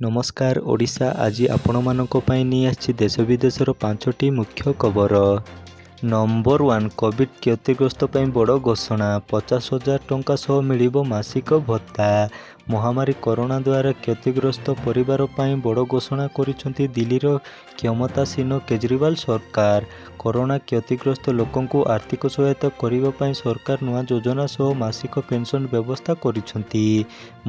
ନମସ୍କାର ଓଡ଼ିଶା, ଆଜି ଆପଣମାନଙ୍କ ପାଇଁ ନେଇ ଆସିଛି ଦେଶ ବିଦେଶର ପାଞ୍ଚଟି ମୁଖ୍ୟ ଖବର। ନମ୍ବର 1, କୋଭିଡ କ୍ଷତିଗ୍ରସ୍ତ ପାଇଁ ବଡ଼ ଘୋଷଣା। 50,000 ଟଙ୍କା ସହ ମିଳିବ ମାସିକ ଭତ୍ତା। ମହାମାରୀ କରୋନା ଦ୍ୱାରା କ୍ଷତିଗ୍ରସ୍ତ ପରିବାର ପାଇଁ ବଡ଼ ଘୋଷଣା କରିଛନ୍ତି ଦିଲ୍ଲୀର କ୍ଷମତାସୀନ କେଜରିୱାଲ ସରକାର। କରୋନା କ୍ଷତିଗ୍ରସ୍ତ ଲୋକଙ୍କୁ ଆର୍ଥିକ ସହାୟତା କରିବା ପାଇଁ ସରକାର ନୂଆ ଯୋଜନା ସହ ମାସିକ ପେନ୍ସନ ବ୍ୟବସ୍ଥା କରିଛନ୍ତି।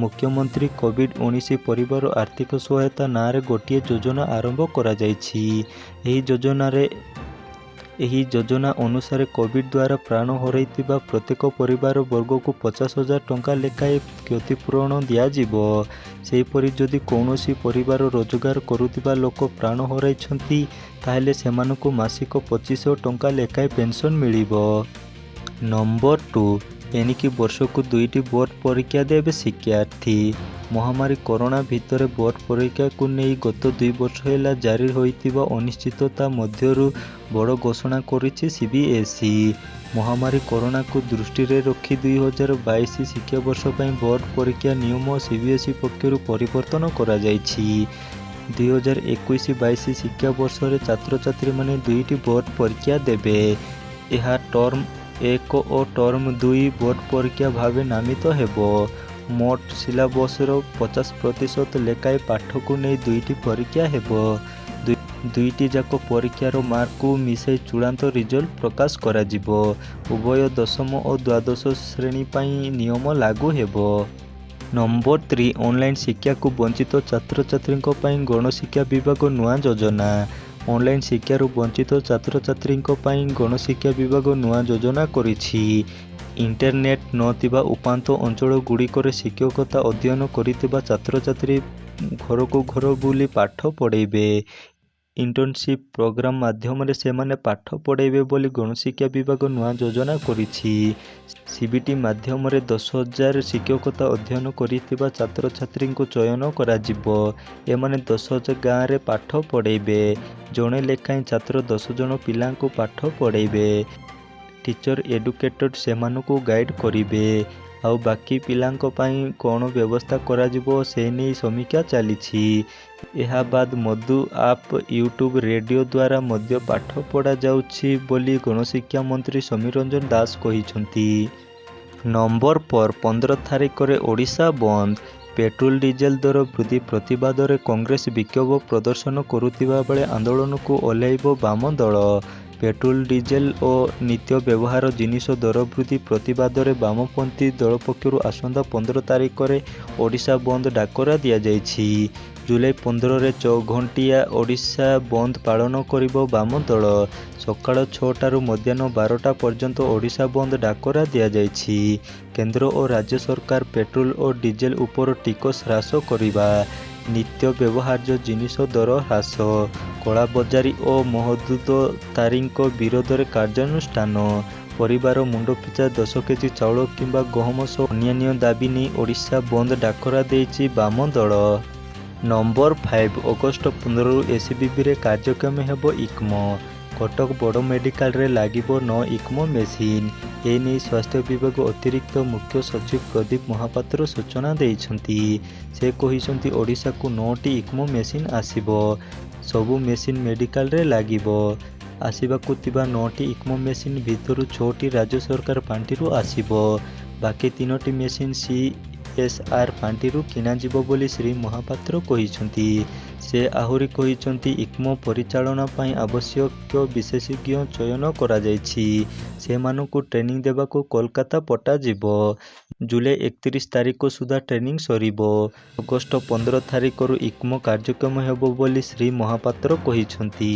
ମୁଖ୍ୟମନ୍ତ୍ରୀ କୋଭିଡ-19 ପରିବାର ଆର୍ଥିକ ସହାୟତା ନାଁରେ ଗୋଟିଏ ଯୋଜନା ଆରମ୍ଭ କରାଯାଇଛି। ଏହି ଯୋଜନା ଅନୁସାରେ କୋଭିଡ ଦ୍ୱାରା ପ୍ରାଣ ହରାଇଥିବା ପ୍ରତ୍ୟେକ ପରିବାର ବର୍ଗକୁ 50,000 ଟଙ୍କା ଲେଖାଏଁ କ୍ଷତିପୂରଣ ଦିଆଯିବ। ସେହିପରି ଯଦି କୌଣସି ପରିବାର ରୋଜଗାର କରୁଥିବା ଲୋକ ପ୍ରାଣ ହରାଇଛନ୍ତି, ତାହେଲେ ସେମାନଙ୍କୁ ମାସିକ 2,500 ଟଙ୍କା ଲେଖାଏଁ ପେନ୍ସନ ମିଳିବ। ନମ୍ବର 2, ଏଣିକି ବର୍ଷକୁ ଦୁଇଟି ବୋର୍ଡ ପରୀକ୍ଷା ଦେବେ ଶିକ୍ଷାର୍ଥୀ। ମହାମାରୀ କରୋନା ଭିତରେ ବୋର୍ଡ ପରୀକ୍ଷାକୁ ନେଇ ଗତ 2 ବର୍ଷ ହେଲା ଜାରି ହୋଇଥିବା ଅନିଶ୍ଚିତତା ମଧ୍ୟରୁ ବଡ଼ ଘୋଷଣା କରିଛି ସିବିଏସ୍ଇ। ମହାମାରୀ କରୋନାକୁ ଦୃଷ୍ଟିରେ ରଖି 2022 ଶିକ୍ଷାବର୍ଷ ପାଇଁ ବୋର୍ଡ ପରୀକ୍ଷା ନିୟମ ସିବିଏସ୍ଇ ପକ୍ଷରୁ ପରିବର୍ତ୍ତନ କରାଯାଇଛି। 2021-22 ଶିକ୍ଷାବର୍ଷରେ ଛାତ୍ରଛାତ୍ରୀମାନେ ଦୁଇଟି ବୋର୍ଡ ପରୀକ୍ଷା ଦେବେ। ଏହା ଟର୍ମ 1 ଓ ଟର୍ମ 2 ବୋର୍ଡ ପରୀକ୍ଷା ଭାବେ ନାମିତ ହେବ। ମୋଟ ସିଲାବସର 50% ଲେଖାଏଁ ପାଠକୁ ନେଇ ଦୁଇଟି ପରୀକ୍ଷା ହେବ। ଦୁଇଟି ଯାକ ପରୀକ୍ଷାର ମାର୍କକୁ ମିଶାଇ ଚୂଡ଼ାନ୍ତ ରିଜଲ୍ଟ ପ୍ରକାଶ କରାଯିବ। ଉଭୟ ଦଶମ ଓ ଦ୍ୱାଦଶ ଶ୍ରେଣୀ ପାଇଁ ନିୟମ ଲାଗୁ ହେବ। ନମ୍ବର 3, ଅନଲାଇନ ଶିକ୍ଷାକୁ ବଞ୍ଚିତ ଛାତ୍ରଛାତ୍ରୀଙ୍କ ପାଇଁ ଗଣଶିକ୍ଷା ବିଭାଗ ନୂଆ ଯୋଜନା। ଅନଲାଇନ ଶିକ୍ଷାରୁ ବଞ୍ଚିତ ଛାତ୍ରଛାତ୍ରୀଙ୍କ ପାଇଁ ଗଣଶିକ୍ଷା ବିଭାଗ ନୂଆ ଯୋଜନା କରିଛି। ଇଣ୍ଟରନେଟ ନଥିବା ଉପାନ୍ତ ଅଞ୍ଚଳଗୁଡ଼ିକରେ ଶିକ୍ଷକତା ଅଧ୍ୟୟନ କରିଥିବା ଛାତ୍ରଛାତ୍ରୀ ଘରକୁ ଘର ବୁଲି ପାଠ ପଢ଼ାଇବେ। ଇଣ୍ଟର୍ନସିପ ପ୍ରୋଗ୍ରାମ ମାଧ୍ୟମରେ ସେମାନେ ପାଠ ପଢ଼ାଇବେ ବୋଲି ଗଣଶିକ୍ଷା ବିଭାଗ ନୂଆ ଯୋଜନା କରିଛି। ସିବିଟି ମାଧ୍ୟମରେ 10,000 ଶିକ୍ଷକତା ଅଧ୍ୟୟନ କରିଥିବା ଛାତ୍ରଛାତ୍ରୀଙ୍କୁ ଚୟନ କରାଯିବ। ଏମାନେ 10,000 ଗାଁରେ ପାଠ ପଢ଼ାଇବେ। ଜଣେ ଲେଖାଏଁ ଛାତ୍ର 10 ଜଣ ପିଲାଙ୍କୁ ପାଠ ପଢ଼ାଇବେ। ଟିଚର ଏଡୁକେଟର ସେମାନଙ୍କୁ ଗାଇଡ କରିବେ। ଆଉ ବାକି ପିଲାଙ୍କ ପାଇଁ କ'ଣ ବ୍ୟବସ୍ଥା କରାଯିବ, ସେ ନେଇ ସମୀକ୍ଷା ଚାଲିଛି। ଏହାବାଦ ମଧୁ ଆପ୍, ୟୁଟ୍ୟୁବ, ରେଡିଓ ଦ୍ୱାରା ମଧ୍ୟ ପାଠ ପଢ଼ାଯାଉଛି ବୋଲି ଗଣଶିକ୍ଷା ମନ୍ତ୍ରୀ ସମୀର ରଞ୍ଜନ ଦାଶ କହିଛନ୍ତି। ନମ୍ବର 4, 15 ତାରିଖରେ ଓଡ଼ିଶା ବନ୍ଦ। ପେଟ୍ରୋଲ ଡିଜେଲ ଦର ବୃଦ୍ଧି ପ୍ରତିବାଦରେ କଂଗ୍ରେସ ବିକ୍ଷୋଭ ପ୍ରଦର୍ଶନ କରୁଥିବା ବେଳେ ଆନ୍ଦୋଳନକୁ ଓହ୍ଲାଇବ ବାମ ଦଳ। ପେଟ୍ରୋଲ, ଡିଜେଲ ଓ ନିତ୍ୟ ବ୍ୟବହାର ଜିନିଷ ଦର ବୃଦ୍ଧି ପ୍ରତିବାଦରେ ବାମପନ୍ଥୀ ଦଳ ପକ୍ଷରୁ ଆସନ୍ତା 15 ତାରିଖରେ ଓଡ଼ିଶା ବନ୍ଦ ଡାକରା ଦିଆଯାଇଛି। ଜୁଲାଇ 15ରେ 6 ଘଣ୍ଟିଆ ଓଡ଼ିଶା ବନ୍ଦ ପାଳନ କରିବ ବାମ ଦଳ। ସକାଳ 6ଟାରୁ ମଧ୍ୟାହ୍ନ 12ଟା ପର୍ଯ୍ୟନ୍ତ ଓଡ଼ିଶା ବନ୍ଦ ଡାକରା ଦିଆଯାଇଛି। କେନ୍ଦ୍ର ଓ ରାଜ୍ୟ ସରକାର ପେଟ୍ରୋଲ ଓ ଡିଜେଲ ଉପର ଟିକସ ହ୍ରାସ କରିବା, ନିତ୍ୟ ବ୍ୟବହାର୍ଯ୍ୟ ଜିନିଷ ଦର ହ୍ରାସ, କଳାବଜାରୀ ଓ ମହଜୁଦଦାରୀଙ୍କ ବିରୋଧରେ କାର୍ଯ୍ୟାନୁଷ୍ଠାନ, ପରିବାର ମୁଣ୍ଡପିଛା 10 କେଜି ଚାଉଳ କିମ୍ବା ଗହମ ସହ ଅନ୍ୟାନ୍ୟ ଦାବି ନେଇ ଓଡ଼ିଶା ବନ୍ଦ ଡାକରା ଦେଇଛି ବାମ ଦଳ। ନମ୍ବର 5, ଅଗଷ୍ଟ 15ରୁ ଏସ୍ସିବିରେ କାର୍ଯ୍ୟକ୍ଷମ ହେବ ଇକ୍ମୋ। କଟକ ବଡ଼ ମେଡିକାଲରେ ଲାଗିବ ନଅ ଇକ୍ମୋ ମେସିନ୍। ଏନେଇ ସ୍ୱାସ୍ଥ୍ୟ ବିଭାଗ ଅତିରିକ୍ତ ମୁଖ୍ୟ ସଚିବ ପ୍ରଦୀପ ମହାପାତ୍ର ସୂଚନା ଦେଇଛନ୍ତି। ସେ କହିଛନ୍ତି, ଓଡ଼ିଶାକୁ ନଅଟି ଇକ୍ମୋ ମେସିନ୍ ଆସିବ। ସବୁ ମେସିନ୍ ମେଡିକାଲରେ ଲାଗିବ। ଆସିବାକୁ ଥିବା ନଅଟି ଇକ୍ମୋ ମେସିନ୍ ଭିତରୁ ଛଅଟି ରାଜ୍ୟ ସରକାର ପାଣ୍ଠିରୁ ଆସିବ। ବାକି ତିନୋଟି ମେସିନ୍ ସିଏସ୍ଆର୍ ପାଣ୍ଠିରୁ କିଣାଯିବ ବୋଲି ଶ୍ରୀ ମହାପାତ୍ର କହିଛନ୍ତି। ସେ ଆହୁରି କହିଛନ୍ତି, ଇକ୍ମୋ ପରିଚାଳନା ପାଇଁ ଆବଶ୍ୟକ ବିଶେଷଜ୍ଞ ଚୟନ କରାଯାଇଛି। ସେମାନଙ୍କୁ ଟ୍ରେନିଂ ଦେବାକୁ କୋଲକାତା ପଠାଯିବ। ଜୁଲାଇ 31 ତାରିଖ ସୁଦ୍ଧା ଟ୍ରେନିଂ ସରିବ। ଅଗଷ୍ଟ 15 ତାରିଖରୁ ଇକ୍ମୋ କାର୍ଯ୍ୟକ୍ଷମ ହେବ ବୋଲି ଶ୍ରୀ ମହାପାତ୍ର କହିଛନ୍ତି।